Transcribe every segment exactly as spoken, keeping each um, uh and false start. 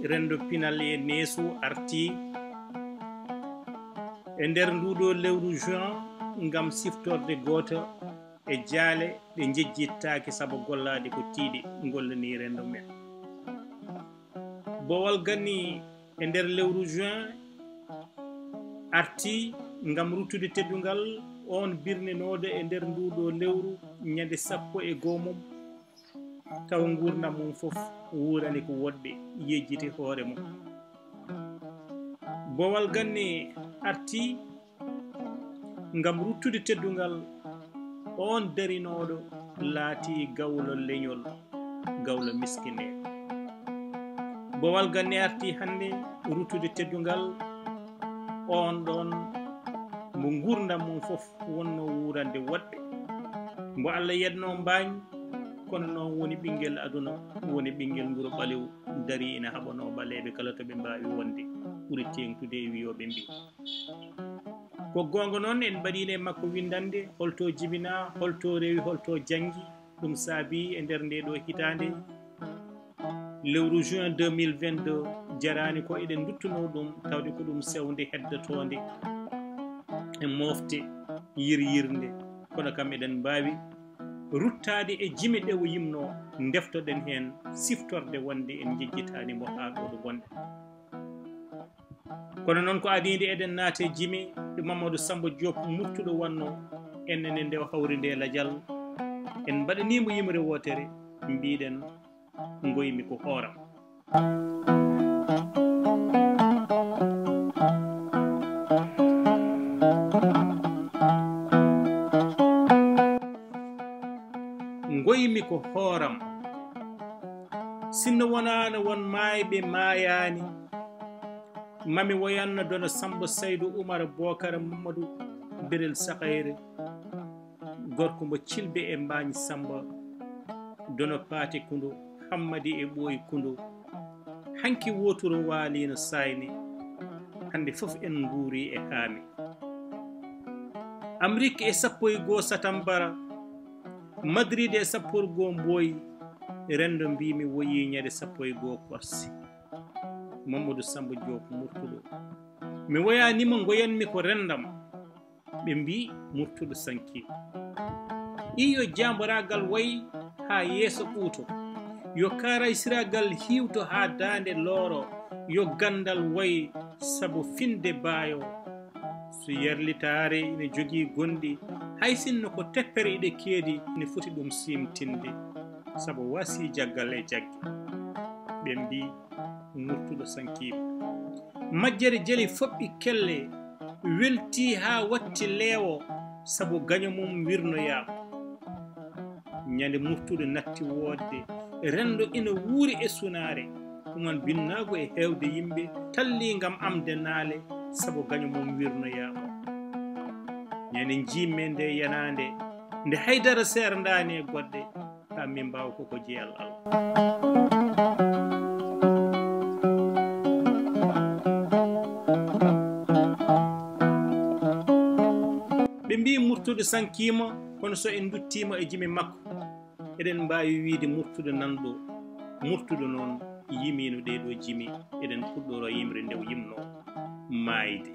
Renndo pinal e neesu artii e nder nduuɗo lewru juin ngam siftorde gooto e jaale ɗe njejjittaaki sabu gollaade ko tiiɗi gollanii renndo men. Bowal ganni e nder lewru juin artii ngam ruttude teddungal oon birninooɗo e nder nduuɗo lewru ñande sappo e goo mum, taw nguurndam mum fof wuurani ko woɗɓe, yejjiti hoore mum. Bowal ganni artii ngam ruttude teddungal oon darinooɗo laatii gawlo leñol, gawlo miskineeɓe. Bowal ganni artii hannde ruttude teddungal oon ɗoon mo nguurndam mum fof wonno wuurande woɗɓe. Mbo Allah yeɗno mbaañ, kono noon woni ɓinngel aduna, woni ɓinngel nguro ɓalew, darii ina haɓanoo ɓaleeɓe kala to ɓe mbaawi wonde, ɓuri teeŋtude e wiyooɓe mbii. Ko goonga noon, en mbaɗiino e makko winndannde, holto jibinaa, holto rewi, holto janngi. Ɗum saabii e nder ndee ɗoo hitaande, lewru juin deux mille vingt-deux, jaraani ko eɗen nduttunoo ɗum, tawde ko ɗum sewnde heddotoonde e moofte yiryirnde. Kono kam eɗen mbaawi ruttaade e jime ɗe o yimnoo, ndeftoɗen heen siftorde wonde en njejjitaani mo haa ɗo ɗo ngonɗen. Kono noon ko adiinde eɗen naate jime ɗo Mamadou Samba Diop Murtuɗo wannoo, enen e nde o hawri nde lajal, en mbaɗanii mo yimre wootere, mbiɗen, "Ngoymi ko hooram." Ngoymi ko hooram. Sinno wonaano won maayɓe maayaani, mami woyanno dono Samba Saydu Umar Bokara Mamadou Birel Sakayre, gorko mo Cilbe e Mbaañ Samba, dono Paate Kundo, Hammadi e Ɓooyi Kundo. Hanki wooturo waaliino saayne, hannde fof en nguuri e haami. Amrik e sappo e goo satambara, Madrid e sappo e goo mbooyi, renndo mbii mi woyii ñande sappo e goo korse. Mamadou Samba Diop Murtuɗo. Mi woyaani mo, ngoyanmi ko renndam. Ɓe mbii Murtuɗo sankiima. Iyo jaamboraagal way haa yeeso ɓuuto. Yo kaaraysiraagal hiiwto haa daande looro. Yo ganndal way sabu finde baayo. So yarlitaare ina jogii gonɗi, hay sinno ko teppere iɗe keedi, ina foti ɗum siimtinde, sabu wasii jaggal e jagge. Ɓe mbii Murtuɗo sankiima. Majjere jali foɓɓi kelle, weltii haa watti leewo, sabu gaño mum wirnoyaama. Ñande Murtuɗo natti woodde, renndo ina wuuri e sunaare, ɗum noon binnaagu e heewde yimɓe tallii ngam amde naale, sabu gaño mum wirnoyaama. Ñande njiimme nde yanaande, nde haydara seerndaani e goɗɗe, haa min mbaawa ko ko jeyal Allah. Ɓe mbii Murtuɗo sankiima, kono so en nduttiima e jime makko, eɗen mbaawi wiyde Murtuɗo nan ɗo. Murtuɗo noon yimiino ɗee ɗoo jime, eɗen puɗɗoroo yimre nde o yimnoo maayde.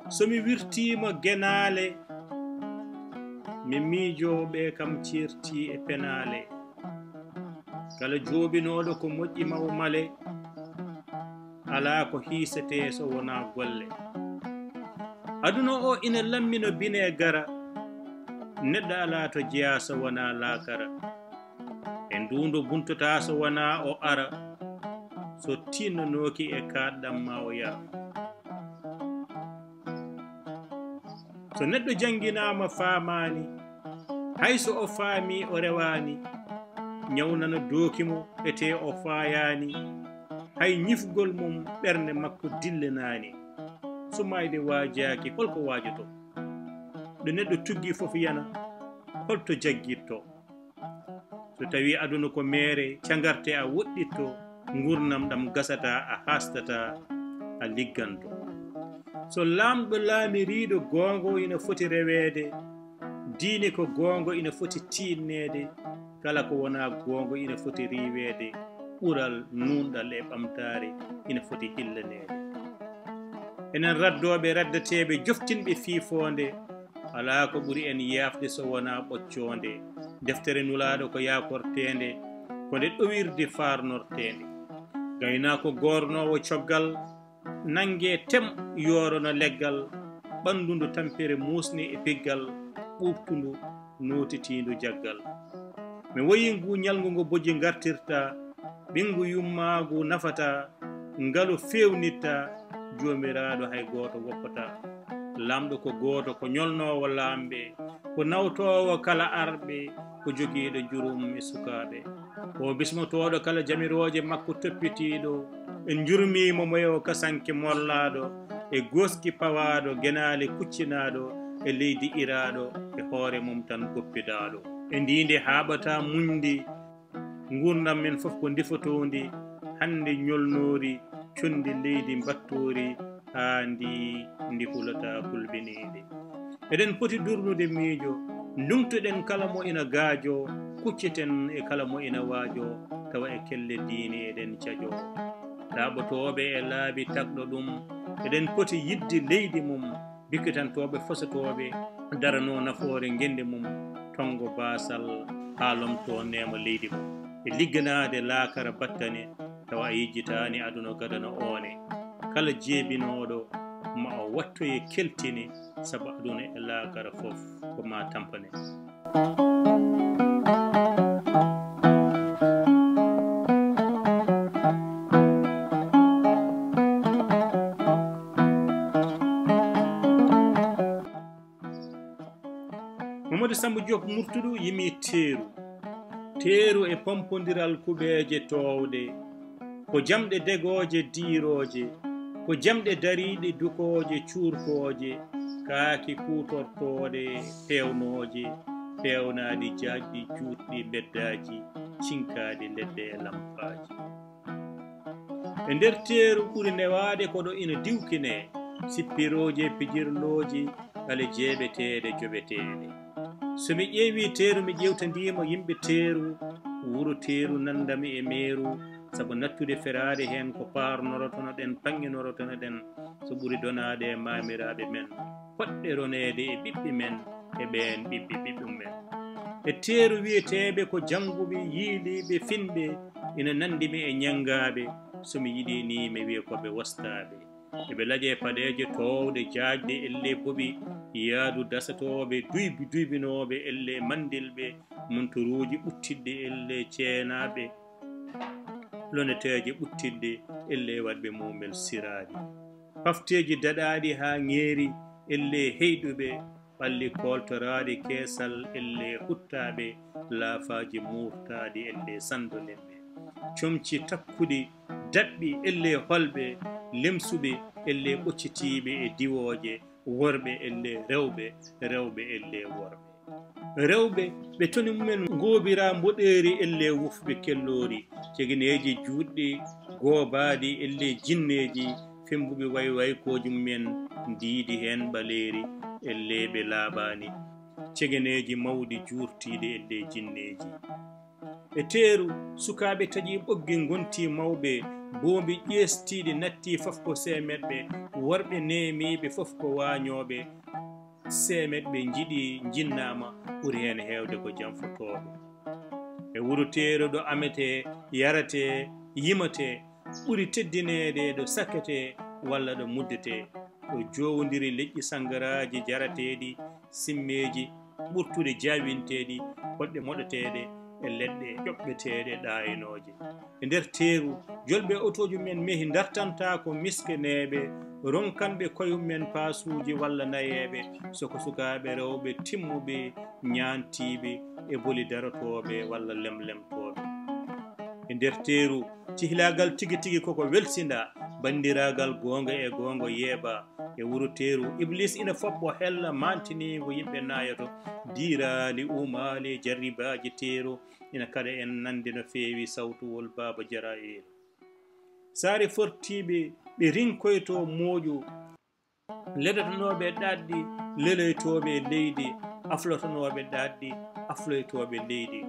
So mi wirtiima genaale, mi miijoowo ɓe kam ceerti e penaale. Kala jooɓinooɗo ko moƴƴi ma o male, alaa ko hiisetee so wonaa golle. Aduna o ina lammino bineegara, neɗɗo alaa to jeyaa so wonaa laakara. E nduundo buntotaa so wonaa o ara, so tiinnonooki e kaaɗɗam ma o yara. So neɗɗo jannginaama faamaani, hay so o faamii o rewaani, ñaw nana dooki mo, etee o faayaani, hay ñifgol mum ɓernde makko dillinaani. So maayde waajaaki, hol ko waajotoo? Ɗo neɗɗo tuggi fof yana, hol to jaggitto? So tawii aduna ko meere, cagarte a woɗɗitto, nguurndam ɗam gasata, a haastata, a ligganto. So laamɗo laamiriiɗo goongo ina foti reweede, diine ko goongo ina foti tiinneede, kala ko wonaa goongo ina foti riiweede. ɓural, nuunɗal e ɓamtaare ina foti hillaneede. Enen raddooɓe, raddateeɓe, joftinɓe fiifoonde, alaa ko ɓuri en yaafde so wonaa ɓoccoonde. Deftere Nulaaɗo ko yaakorteende, ko nde ɗowirde faarnorteende. Gaynaako goornoowo coggal, nanngee tem yoorono leggal, ɓanndu ndu tampere muusni e piggal, ɓuuɓtundu nootitiindu jaggal. Mi woyi nguu ñalngu ngo bojji ngartirta, ɓinngu yummaagu nafata, ngalu feewnitta, Joomiraaɗo hay gooto woppataa. Laamɗo ko gooto, ko ñolnoowo laamɓe, ko nawtoowo kala arɓe, ko jogiiɗo jurum e sukaaɓe. Ko bismotooɗo kala jamirooje makko toppitiiɗo. En njurmiima mo e o kasanke mollaaɗo, e gooski pawaaɗo, genaale kuccinaaɗo, e leydi iraaɗo, e hoore mum tan goppidaaɗo. E ndii nde haaɓataa muñde, nguurndam men fof ko ndifotoondi, hannde ñolnoori, conndi leydi mbattoori, haa ndi, ndi hulataa kulɓiniinde. Eɗen poti durnude miijo, ndungtoɗen kala mo ina gaajo, kucciten e kala mo ina waajo, tawa e kelle diine eɗen cajo. Laaɓotooɓe e laabi tagɗo ɗum, eɗen poti yiɗde leydi mum, bikkitantooɓe fosotooɓe, daranoo nafoore ngenndi mum, tonngo baasal haa lomtoo neema leydi mum. E ligganaade laakara battane, tawa a yejjitaani aduna gadano oone. Kala jeebinooɗo, ma o wattoye keltini, sabu aduna e laakara fof ko ma tampane. Mamadou Samba Diop Murtuɗo yimi teeru. Teeru e pompondiral kuɓeeje toowɗe, ko jamɗe degooje diirooje, ko jamɗe dariiɗe dukooje cuurkooje, kaaki kuutortooɗe peewnooje, peewnaaɗi jaajɗi juutɗi mbeddaaji, cinkaaɗi leɗɗe e lampaaji. E nder teeru ɓuri newaade ko ɗo ina diwkinee, sippirooje, pijirlooji, ɓale jeeɓeteeɗe, joɓeteeɗe. So mi ƴeewii teeru, mi ƴeewtandiima yimɓe teeru, wuro teeru nanndami e meeru, sabu nattude feraade heen ko paarnorotono-ɗen, paŋŋinorotono-ɗen, so ɓuri donaade e maamiraaɓe men, potɗe roneede e ɓiɓɓe men, e ɓeen ɓiɓɓe ɓiɓɓe mum en. E teeru wiyeteeɓe ko jannguɓe, yiiliiɓe, finɓe, ina nanndi mi e ñanngaaɓe, so mi yiɗii nii mi wiya ko ɓe wostaaɓe. Eɓe laƴee paɗeeje toowɗe, jaajɗe, ellee boɓi, yaadu dasatooɓe, duybi duybinooɓe, ellee manndilɓe, montoruuji ɓuttiɗɗi, ellee ceenaaɓe, loneteeje ɓuttiɗɗe, ellee waɗɓe muumel siraaɗi. Pafteeji daɗaaɗi haa ŋeeri, ellee heyɗuɓe, ɓalli kooltoraaɗi keesal, ellee huttaaɓe, laafaaji muurtaaɗi, ellee sanndolinɓe. Comci takkuɗi, daɓɓi, ellee holɓe, lemsuɓe, ellee ɓoccitiiɓe e diwooje, worɓe, ellee rewɓe, rewɓe, ellee worɓe. Rewɓe, ɓe toni mumen ngoobiraa mboɗeeri, ellee wufɓe kelloori, cegeneeji juutɗi, goobaaɗi, ellee jinneeji, femmbuɓe waywaykooji mumen, ndiidi heen ɓaleeri, ellee ɓe laaɓaani, cegeneeji mawɗi juurtiiɗi, ellee jinneeji. E teeru, sukaaɓe taƴii ɓoggi, ngontii mawɓe, boombi ƴeestiiɗi, nattii fof ko seemetɓe, worɓe neemiiɓe fof ko waañooɓe, seemetɓe njiɗi, njinnaama, ɓuri heen heewde ko janfotooɓe. E wuro teeru ɗo ametee, yaretee, yimatee, ɓuri teddineede ɗo sakketee walla ɗo muddetee, ɗo joowondiri leƴƴi sanngaraaji jarateeɗi, simmeeji, ɓurtuɗe jaawinteeɗi, poɗɗe moɗeteeɗe e leɗɗe ƴoɓɓeteeɗe ɗaaynooje. E nder teeru, jolɓe otooji men mehi ndartantaako miskineeɓe, ronkanɓe koye mumen paasuuji walla nayeeɓe, soko sukaaɓe rewɓe timmuɓe, ñaantiiɓe e boli darotooɓe walla lemlemtooɓe. E nder teeru, cihilaagal tigi tigi koko welsinda, banndiraagal goonga e goonga yeeba. E wuro teeru, Iblis ina foɓɓo hella maantiniingo yimɓe naayoto, diiraali, uumaali e jarribaaji teeru, ina kaɗa en nande no feewi sawtuwol Baaba Jara'il. Saare fortiiɓe, ɓe rinkoyto mooƴu, ledotonooɓe ɗaɗɗi, leloytooɓe leydi, aflotonooɓe ɗaɗɗi, afloytooɓe leydi,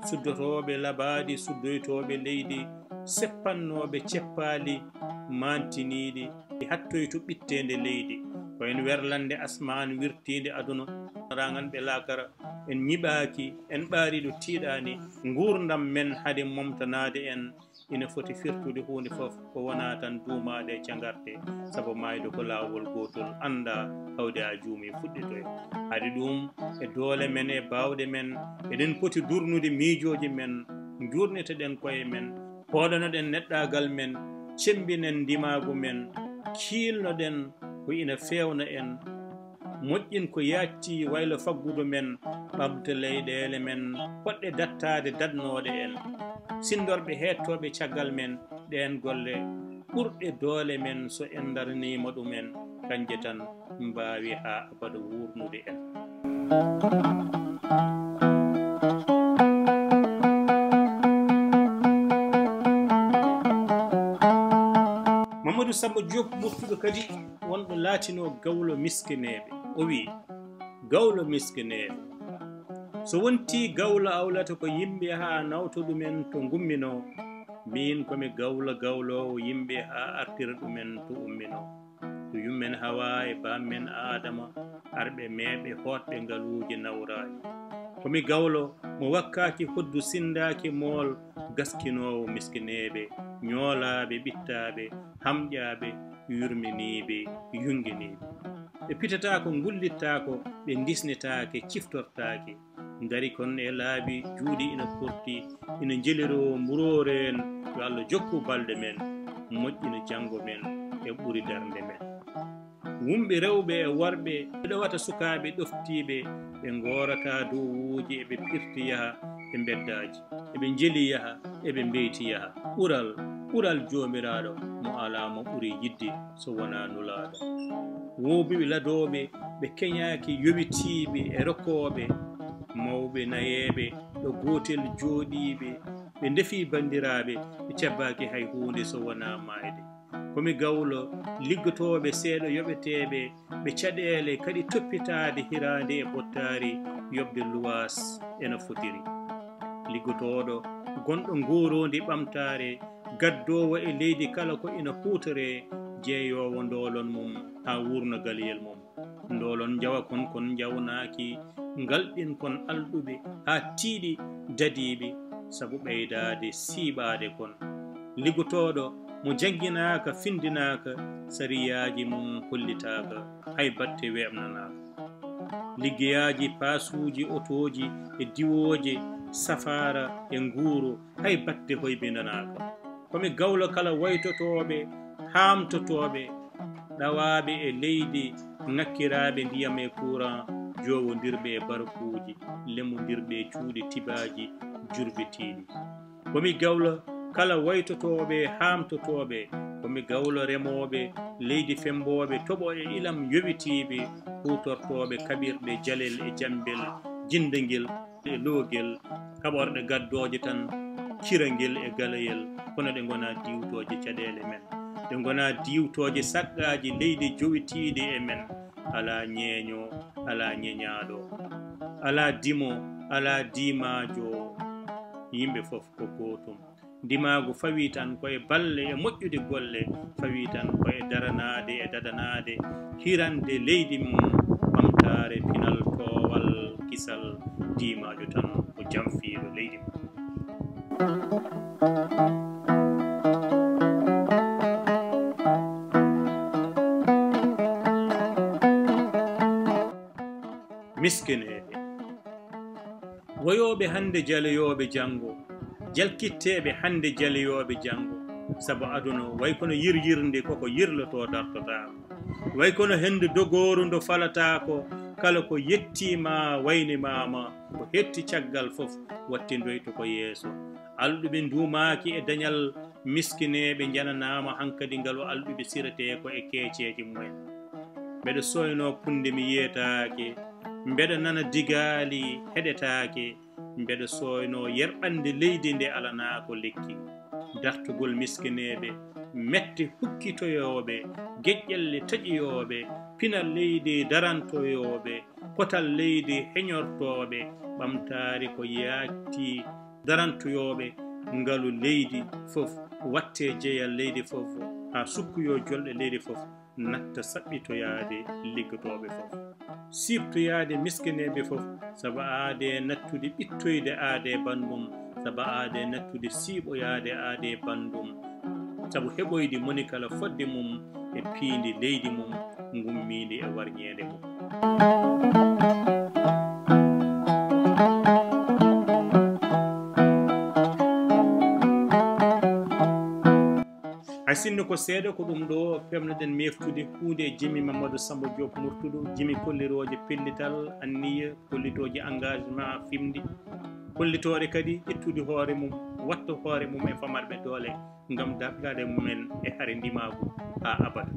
suddotooɓe labaaɗi, suddoytooɓe leydi, seppannooɓe ceppaali maantiniiɗi, ɗi hattoytu ɓitteende leydi. Ko en werlande asmaan wirtiinde aduna, raŋanɓe laakara, en ñiɓaaki, en ɓaariiɗo tiiɗaani, nguurndam men hade momtanaade en, ina foti firtude huunde fof ko wonaa tan duumaade e cagarte, sabu maayde ko laawol gootol, anndaa hawde a juumii fuɗɗitoya. Hade ɗum, e doole men e baawɗe men, eɗen poti durnude miijooji men, njuurnitoɗen koye men, pooɗanoɗen neɗɗaagal men, cemmbinen ndimaagu men, kiilnoɗen ko ina feewna en, moƴƴin ko yaajtii waylo faggudu men, ɓamta leyɗeele men, poɗɗe daɗtaade daɗnooɗe en. Sinndorɓe heedtooɓe caggal men, ɗeen golle ɓurɗe doole men, so en ndaraniima ɗum en, kañje tan mbaawi haa abada wuurnude en. Mamadou Samba Diop Murtuɗo kadi, wonɗo laatinoo gawlo miskineeɓe, o wiyi, gawlo miskineeɓe, so wontii gawlo awlata ko yimɓe haa nawta ɗum en to ngumminoo, miin ko mi gawlo gawloowo yimɓe haa artira ɗum en to umminoo. Ko yummen Hawaa e baammen Aadama, arɓe meeɓe hootɓe ngaluuji nawraani. Ko mi gawlo mo wakkaaki hoddu, sinndaaki mool, gaskinoowo miskineeɓe, ñoolaaɓe, ɓittaaɓe, hamƴaaɓe, yurminiiɓe, yunnginiiɓe. Ɓe pitataako, ngullittaako, ɓe ndisnetaake, ciftortaake. Ndari kon e laabi, juuɗe ina porti, ina njeliroo mburooreen. Yo Allah jokku balɗe men, moƴƴina janngo men e ɓuri darnde men. Wumɓe rewɓe e worɓe, ɓe ɗowata sukaaɓe ɗoftiiɓe, ɓe ngoorata dowuuji, eɓe pirti yaha e mbeddaaji, eɓe njeli yaha, eɓe mbeyti yaha. Ɓural, ɓural Joomiraaɗo, mo alaa mo ɓuri yiɗde so wonaa Nulaaɗo. Wooɓe ladooɓe, ɓe keñaaki yowitiiɓe e rokooɓe, mawɓe nayeeɓe, ɗo gootel jooɗiiɓe, ɓe ndefii banndiraaɓe, ɓe cabbaaki hay huunde so wonaa maayde. Ko mi gawlo liggotooɓe seeɗa yoɓeteeɓe, ɓe caɗeele kadi toppitaade hiraande e bottaari, yoɓde luwaas ena fotiri. Liggotooɗo gonɗo ngooroondi ɓamtaare, gaddoowo e leydi kala ko ina huutoree, jeeyoowo ndoolon mum haa wuurna galeyel mum. Ndoolon njawa kon, kon njawnaaki, ngalɗin kon alɗuɓe haa tiiɗi dadiiɓe, sabu ɓeydaade siiɓaade kon. Liggotooɗo mo jannginaaka, finndinaaka, sariyaaji mum hollitaaka, hay batte weeɓnanaaka. Liggeyaaji, paasuuji, otooji e diwooje, safaara e nguuru, hay batte hoybinanaaka. Ko mi gawlo kala waytotooɓe, haamtotooɓe, ɗawaaɓe e leydi, ŋakkiraaɓe ndiyam e kuuran, joowondirɓe e barkuuji, lemondirɓe e cuuɗi tibaaji jurbitiiɗi. Ko mi gawlo kala waytotooɓe, haamtotooɓe, ko mi gawlo remooɓe, leydi femmbooɓe, toɓo e ilam yowitiiɓe, huutortooɓe kaɓirɗe jalel e jammbel, jinndangel e loogel, kaɓorɗe gaddooje tan, cirangel e galayel, kono ɗe ngonaa diwtooje caɗeele men. Ɗe ngonaa diwtooje saqqaaji leydi jowitiiɗi e men. Alaa ñeeño, alaa ñeñaaɗo, alaa dimo, alaa diimaajo. Yimɓe fof ko gootum. Ndimaagu fawii tan ko e balle e moƴƴude golle, fawii tan ko e daranaade e dadanaade, hirande leydi mum, ɓamtaare pinal, toowal, kisal, diimaajo tan ko jamfiiɗo leydi mum. Miskineeɓe. Woyooɓe hannde, jaleeyooɓe janngo, jalkitteeɓe hannde, jaleeyooɓe janngo, sabu aduna way kono yiryirnde, koko yirlotoo dartotaako. Way kono henndu dogooru ndu falataako, kala ko yettiima waynimaama, ko hetti caggal fof wattindoyto ko yeeso. Alɗuɓe nduumaaki e dañal, miskineeɓe njananaama hankadi ngalu alɗuɓe siretee ko e keeceeje mumen. Mbeɗa sooynoo punde mi yeetaake, mbeɗa nana digaali heɗetaake, mbeɗa sooynoo yerɓannde leydi nde alanaa ko lekki. Dartugol miskineeɓe, mette hukkitoyooɓe, geƴƴelle taƴoyooɓe, pinal leydi darantoyooɓe, potal leydi heñortooɓe, ɓamtaare ko yaajtii darantoyooɓe, ngalu leydi fof, watte jeyal leydi fof, haa sukkoyoo jolɗe leydi fof, natta saɓɓitoyaade liggotooɓe fof. Siiftoyaade miskineeɓe fof, sabu aadee nattude ɓittoyde aadee banndum, sabu aadee nattude siiɓoyaade aadee banndum, sabu heɓoyde moni kala fodde mum e piindi leydi mum, ngummiindi e warñeende mum. Hay sinno ko seeɗa, ko ɗum ɗo peewnoɗen meeftude huunde e jimi Mamadou Samba Diop Murtuɗo, jimi kollirooje pellital, anniya, kollitooje engagement, fimndi, kollitoore kadi ƴettude hoore mum, watta hoore mum e famarɓe doole ngam dartaade mumen e hare ndimaagu haa abada.